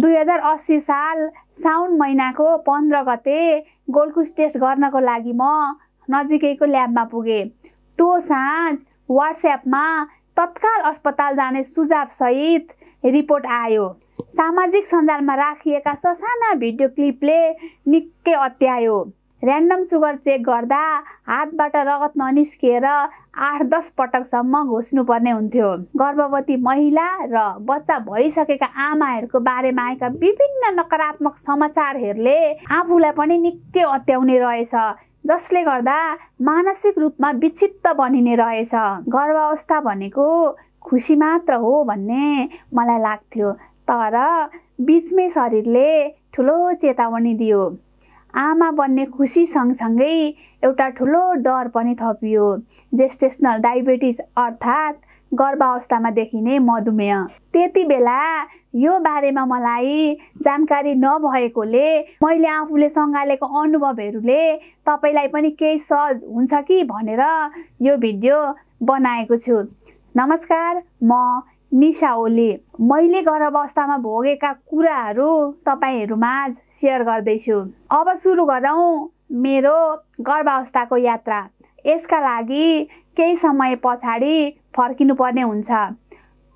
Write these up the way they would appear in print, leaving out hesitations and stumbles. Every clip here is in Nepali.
2080 साल साउन महिनाको 15 गते गोल्डकुस्ट टेस्ट गर्नको लागि म नजिकैको ल्याबमा पुगे। त्यो साँझ व्हाट्सएपमा तत्काल अस्पताल जाने सुझाव सहित रिपोर्ट आयो। सामाजिक सञ्जालमा राखिएका ससाना भिडियो क्लिपले निकै अत्यायो। र्यान्डम सुगर चेक गर्दा हातबाट रगत ननिस्किएर 8-10 पटकसम्म घोच्नुपर्ने हुन्थ्यो। गर्भवती महिला र बच्चा भइसकेका आमाहरूको बारेमा आएका विभिन्न नकारात्मक समाचारहरूले आफूलाई पनि निकै अत्याउने रहेछ, जसले गर्दा मानसिक रूपमा विक्षिप्त बनिने रहेछ। गर्भावस्था भनेको खुसी मात्र हो भन्ने मलाई लाग्थ्यो, तर बिचमै शरीरले ठुलो चेतावनी दियो। आमा बन्ने खुसी सँगसँगै एउटा ठुलो डर पनि थपियो, जेस्टेसनल डायबिटिज अर्थात् गर्भावस्थामा देखिने मधुमेह। त्यति बेला यो बारेमा मलाई जानकारी नभएकोले मैले आफूले सँगालेको अनुभवहरूले तपाईलाई पनि केही सहज हुन्छ कि भनेर यो भिडियो बनाएको छु। नमस्कार, म निशा ओली। मैले गर्भावस्थामा भोगेका कुराहरू तपाईहरुमाझ सेयर गर्दैछु। अब सुरु गरौँ मेरो गर्भावस्थाको यात्रा। यसका लागि केही समय पछाडि फर्किनु पर्ने हुन्छ।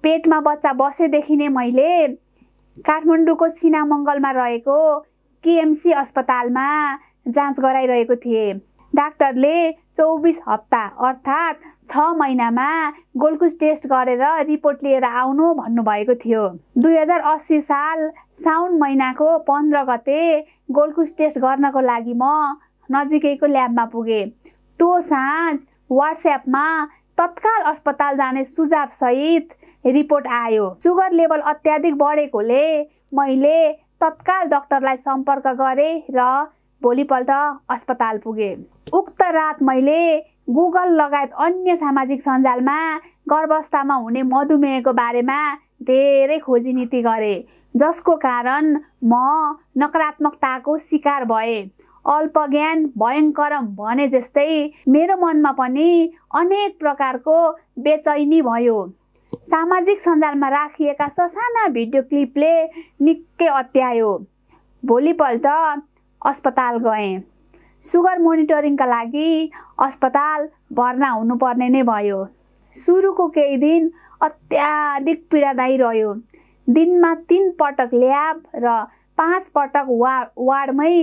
पेटमा बच्चा बसेदेखि नै मैले काठमाडौँको सिनामङ्गलमा रहेको केएमसी अस्पतालमा जाँच गराइरहेको थिएँ। डाक्टरले 24 हप्ता अर्थात् 6 महिनामा गोल्डकुस्ट टेस्ट गरेर रिपोर्ट लिएर आउनु भन्नुभएको थियो। 2080 साल साउन महिनाको 15 गते गोल्डकुस्ट टेस्ट गर्नको लागि म नजिकैको ल्याबमा पुगे। त्यो साँझ व्हाट्सएपमा तत्काल अस्पताल जाने सुझाव सहित रिपोर्ट आयो। सुगर लेभल अत्याधिक बढेकोले मैले तत्काल डाक्टरलाई सम्पर्क गरेँ र भोलिपल्ट अस्पताल पुगे। उक्त रात मैले गुगल लगायत अन्य सामाजिक सञ्जालमा गर्भावस्थामा हुने मधुमेहको बारेमा धेरै खोजीनीति गरेँ, जसको कारण म नकारात्मकताको शिकार भएँ। अल्पज्ञान भयङ्करम भने जस्तै मेरो मनमा पनि अनेक प्रकारको बेचैनी भयो। सामाजिक सञ्जालमा राखिएका ससाना भिडियो क्लिपले निकै अत्यायो। भोलिपल्ट अस्पताल गएँ। सुगर मोनिटरिङका लागि अस्पताल भर्ना हुनुपर्ने नै भयो। सुरुको केही दिन अत्याधिक पीडादायी रह्यो। दिनमा 3 पटक ल्याब र 5 पटक वार्डमै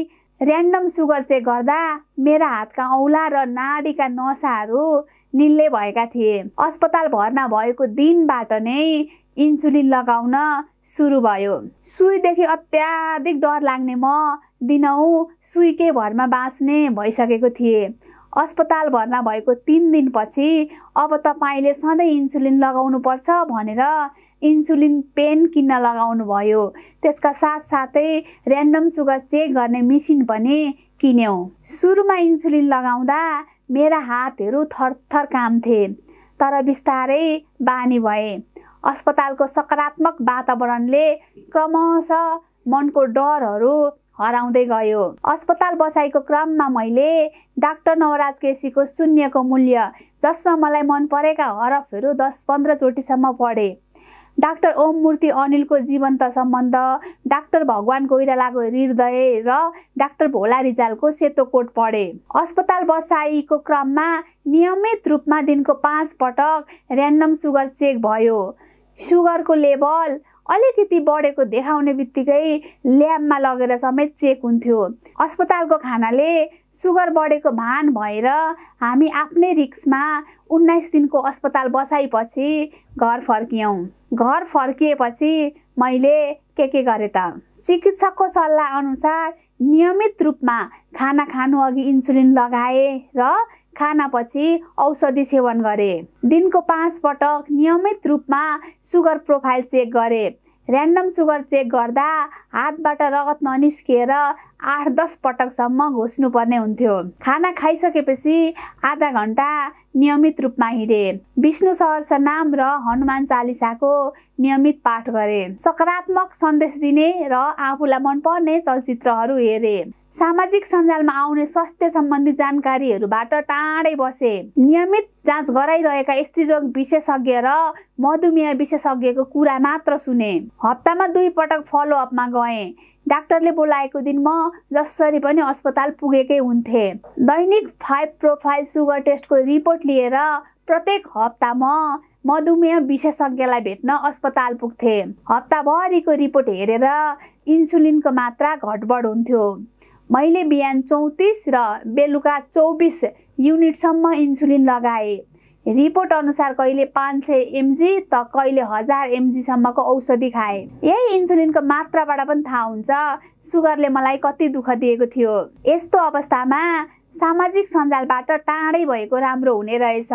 र्यान्डम सुगर चेक गर्दा मेरा हातका औँला र नाडीका नसाहरू निल्ले भएका थिए। अस्पताल भर्ना भएको दिनबाट नै इन्सुलिन लगाउन सुरु भयो। सुईदेखि अत्याधिक डर लाग्ने म दिनहुँ सुईकै भरमा बाँच्ने भइसकेको थिएँ। अस्पताल भर्ना भएको 3 दिनपछि अब तपाईले सधैँ इन्सुलिन लगाउनु पर्छ भनेर इन्सुलिन पेन किन्न लगाउनु भयो। त्यसका साथसाथै र्यान्डम सुगर चेक गर्ने मेसिन पनि किन्यौँ। सुरुमा इन्सुलिन लगाउँदा मेरा हातहरू थरथर काम्थे, तर बिस्तारै बानी भए। अस्पतालको सकारात्मक वातावरणले क्रमशः मनको डरहरू हराउँदै गयो। अस्पताल बसाइको क्रममा मैले डाक्टर नवराज केसीको शून्यको मूल्य, जसमा मलाई मन परेका हरफहरू 10-15 चोटिसम्म पढे। डाक्टर ओम मूर्ति अनिलको जीवन्त सम्बन्ध, डाक्टर भगवान कोइरालाको हृदय र डाक्टर भोला रिजालको सेतो कोट पढे। अस्पताल बसाइको क्रममा नियमित रूपमा दिनको 5 पटक र्यान्डम सुगर चेक भयो। सुगरको लेभल अलिकति बढेको देखाउने बित्तिकै ल्याबमा लगेर समेत चेक हुन्थ्यो। अस्पतालको खानाले सुगर बढेको भान भएर हामी आफ्नै रिक्समा 19 दिनको अस्पताल बसाइपछि घर फर्कियौँ। घर फर्किएपछि मैले के गरेँ त? चिकित्सकको सल्लाह अनुसार नियमित रूपमा खाना खानु अघि इन्सुलिन लगाए र खानापछि औषधि सेवन गरे। दिनको 5 पटक नियमित रूपमा सुगर प्रोफाइल चेक गरे। र्यान्डम सुगर चेक गर्दा हातबाट रगत ननिस्किएर 8-10 पटकसम्म घोच्नुपर्ने हुन्थ्यो। खाना खाइसकेपछि आधा घण्टा नियमित रूपमा हिँडे। विष्णु सहस्रनाम र हनुमान चालिसाको नियमित पाठ गरे। सकारात्मक सन्देश दिने र आफूलाई मनपर्ने चलचित्रहरू हेरे। सामाजिक सञ्जालमा आउने स्वास्थ्य सम्बन्धी जानकारीहरूबाट टाढै बसे। नियमित जाँच गराइरहेका स्त्रीरोग विशेषज्ञ र मधुमेह विशेषज्ञको कुरा मात्र सुने। हप्तामा 2 पटक फलोअपमा गएँ। डाक्टरले बोलाएको दिन म जसरी पनि अस्पताल पुगेकै हुन्थे। दैनिक 5 प्रोफाइल सुगर टेस्टको रिपोर्ट लिएर प्रत्येक हप्ता म मधुमेह विशेषज्ञलाई भेट्न अस्पताल पुग्थे। हप्ताभरिको रिपोर्ट हेरेर इन्सुलिनको मात्रा घटबड हुन्थ्यो। मैले बिहान 34 र बेलुका 24 युनिटसम्म इन्सुलिन लगाए। रिपोर्ट अनुसार कहिले 500 mg त कहिले 1000 mg सम्मको औषधि खाए। यही इन्सुलिनको मात्राबाट पनि थाहा हुन्छ सुगरले मलाई कति दुःख दिएको थियो। यस्तो अवस्थामा सामाजिक सञ्जालबाट टाढै भएको राम्रो हुने रहेछ।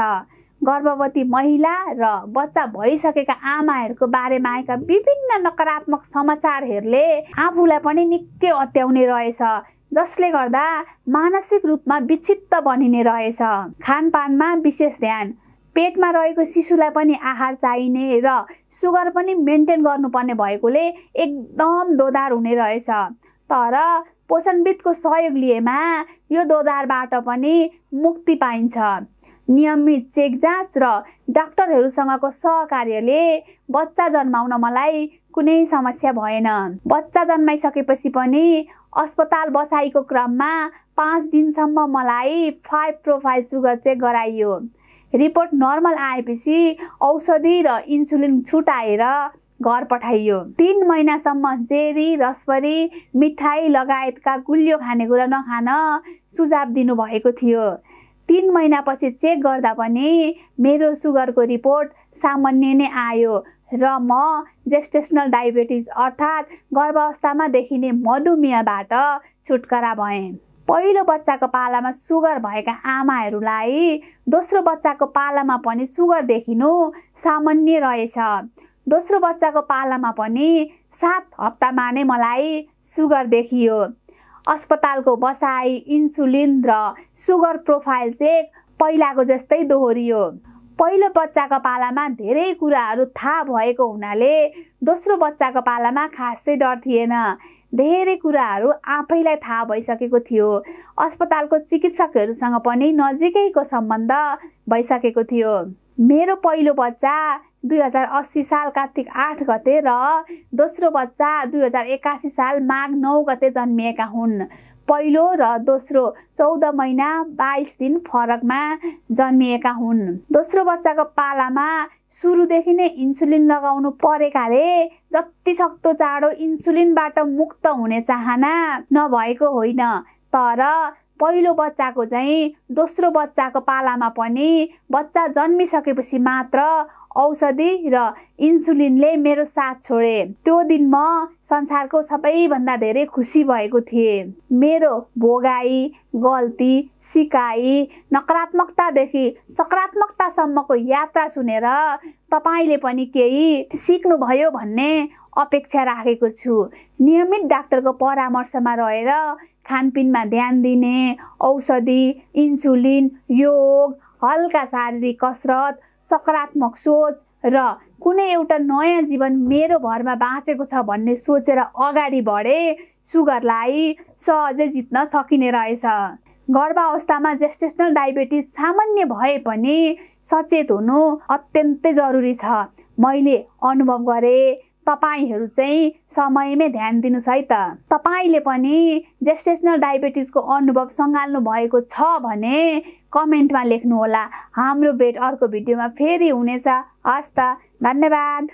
गर्भवती महिला र बच्चा भइसकेका आमाहरूको बारेमा आएका विभिन्न नकारात्मक समाचारहरूले आफूलाई पनि निकै अत्याउने रहेछ, जसले गर्दा मानसिक रूपमा विक्षिप्त बनिने रहेछ। खानपानमा विशेष ध्यान, पेटमा रहेको शिशुलाई पनि आहार चाहिने र सुगर पनि मेन्टेन गर्नुपर्ने भएकोले एकदम दोधार हुने रहेछ। तर पोषणविदको सहयोग लिएमा यो दोधारबाट पनि मुक्ति पाइन्छ। नियमित चेक जाँच र डाक्टरहरूसँगको सहकार्यले बच्चा जन्माउन मलाई कुनै समस्या भएन। बच्चा जन्माइसकेपछि पनि अस्पताल बसाइको क्रममा 5 दिनसम्म मलाई 5 प्रोफाइल सुगर चेक गराइयो। रिपोर्ट नर्मल आएपछि औषधि र इन्सुलिन छुटाएर घर पठाइयो। 3 महिनासम्म जेरी, रसबरी, मिठाई लगायतका गुलियो खानेकुरा नखान सुझाव दिनुभएको थियो। 3 महिनापछि चेक गर्दा पनि मेरो सुगरको रिपोर्ट सामान्य नै आयो र म जेस्टेसनल डायबिटिज अर्थात् गर्भावस्थामा देखिने मधुमेहबाट छुटकारा भएँ। पहिलो बच्चाको पालामा सुगर भएका आमाहरूलाई दोस्रो बच्चाको पालामा पनि सुगर देखिनु सामान्य रहेछ। दोस्रो बच्चाको पालामा पनि 7 हप्तामा नै मलाई सुगर देखियो। अस्पतालको बसाई, इन्सुलिन र सुगर प्रोफाइल चेक पहिलाको जस्तै दोहोरियो। पहिलो बच्चाको पालामा धेरै कुराहरू थाहा भएको हुनाले दोस्रो बच्चाको पालामा खासै डर थिएन। धेरै कुराहरू आफैलाई थाहा भइसकेको थियो। अस्पतालको चिकित्सकहरूसँग पनि नजिकैको सम्बन्ध भइसकेको थियो। मेरो पहिलो बच्चा 2080 साल कार्तिक 8 गते र दोस्रो बच्चा 2081 साल माघ 9 गते जन्मिएका हुन्। पहिलो र दोस्रो 14 महिना 22 दिन फरकमा जन्मिएका हुन्। दोस्रो बच्चाको पालामा सुरुदेखि नै इन्सुलिन लगाउनु परेकाले जति सक्दो चाँडो इन्सुलिनबाट मुक्त हुने चाहना नभएको होइन, तर पहिलो बच्चाको चाहिँ दोस्रो बच्चाको पालामा पनि बच्चा जन्मिसकेपछि मात्र औषधि र इन्सुलिनले मेरो साथ छोडे। त्यो दिन म संसारको सबैभन्दा धेरै खुसी भएको थिएँ। मेरो भोगाई, गल्ती, सिकाइ, नकारात्मकतादेखि सकारात्मकतासम्मको यात्रा सुनेर तपाईले पनि केही सिक्नुभयो भन्ने अपेक्षा राखेको छु। नियमित डाक्टरको परामर्शमा रहेर खानपिनमा ध्यान दिने, औषधि, इन्सुलिन, योग, हल्का शारीरिक कसरत, सकारात्मक सोच र कुनै एउटा नयाँ जीवन मेरो भरमा बाँचेको छ भन्ने सोचेर अगाडि बढे सुगरलाई सहजै जित्न सकिने रहेछ। गर्भावस्थामा जेस्टेसनल डायबिटिज सामान्य भए पनि सचेत हुनु अत्यन्तै जरुरी छ। मैले अनुभव गरेँ, तपाईहरू चाहिँ समयमै ध्यान दिनुस् है त। तपाईले पनि जेस्टेसनल डायबिटिजको अनुभव सँगाल्नु भएको छ भने कमेन्टमा लेख्नुहोला। हाम्रो भेट अर्को भिडियोमा फेरि हुनेछ। हस् त, धन्यवाद।